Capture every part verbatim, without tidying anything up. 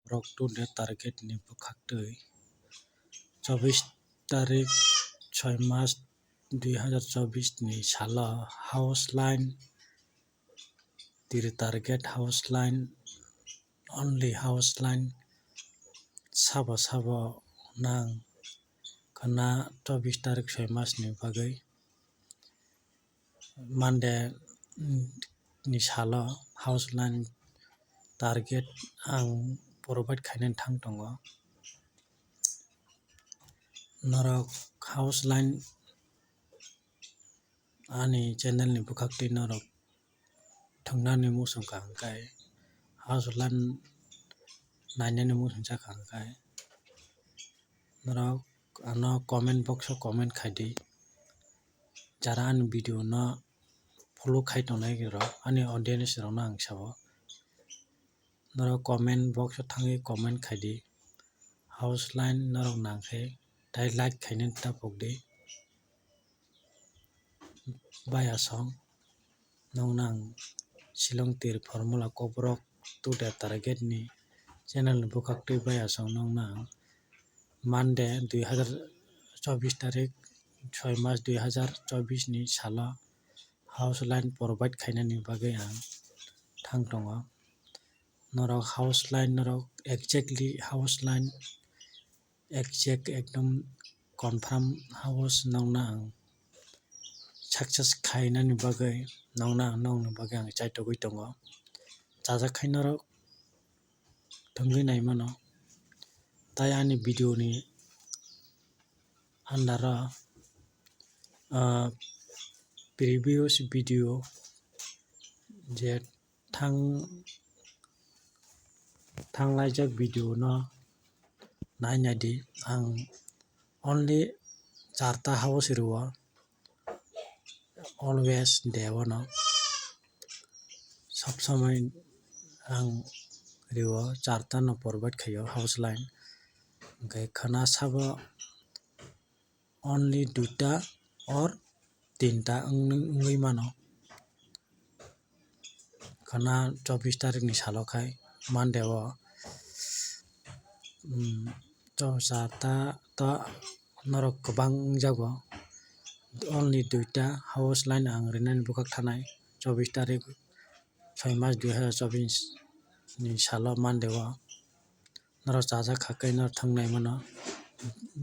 Kobrok Today target ni bwkhaktwi chobbish tarik soi mas dui hazar chobbish ni salo house line tiri target house line, only house line sabo sabo nang khna chobbish tarik soi mas ni bagwi Monday ni salo house line target ang provide khainani thang tongo. Norok house line ani channel ni bwkhaktwi norok thwngnani muchung kha hwnkhe, house line nainani muchung cha kha hwnkhe, norok ano comment box o comment khai di. Jara ani video no follow khai tongnai rok, ani audience rok no ang sao. Norok comment box o thangwi comment khai di. House line norok nang khe tai like khainani tapok di. Bai asong nokno ang Shillong tir formula Kobrok Today target ni channel ni bwkhaktwi bai asong nokno ang Monday dui hazar chobbish tarik soi mas dui hazar chobbish ni salo house line provide khainani bagwi ang thang tongo. Norok house line norok exactly house line exact ekdom confirm house nokno ang success khainani bagwi nokno ang nokni bagwi ang chaitogwi tongo. Chajak khai norok thwngwi nai mano. Tai ani video ni under o, ah, previous video je thang, thanglaijak video no nai nai di. Ang only charta house rwo, always day o no sob somoi ang rwo charta no provide khaio house line, hwnkhe khna sabo only duita or tinta wng-, wngwi mano. Khna chobbish tarik ni salo khai Monday o, um, to charta to norok kwbang wngjago. Only duita house line ang rinani bwkhak thanai chobbish tarik soi mas dui hazar chobbish ni salo Monday o. Norok chajak kha khe norok thwngnai mano.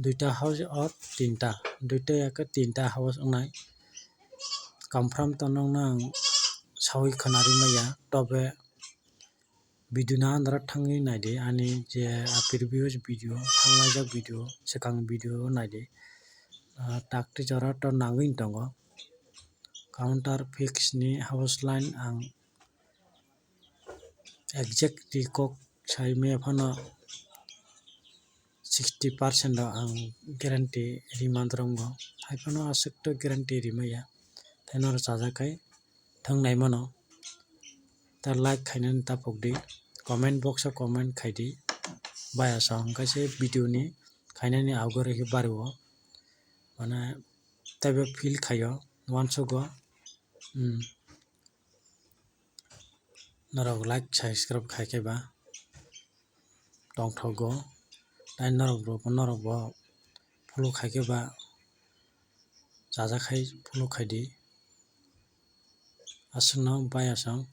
Duita house or tinta, duita ya khe tinta house wngnai. Confirm to nokno ang saui khwnarwi maya, tobe video no andro thangwi naidi, ani je a previous video, thanglaijak video, swkang video naidi. Ah, takti jora to nangwi tongo. Counter fix ni house line ang exact ri kok sai maya phano sixty percent rok ang guarantee ri man rwngo. Hai phano aswk to guarantee ri maya. Tei norok chajak khai thwngnai mano. Ta like khainani tapok di, comment box o comment khai di. Bai asong kaisa video ni khainani augo rw khe bari o. Mane teibo feel khaio, uansugo. Hmm. Norok like, subscribe khai khe ba tongthogo. Tai norok bo, norok bo follow khai khe ba chajak khai follow khai di. Aswkno bai aswk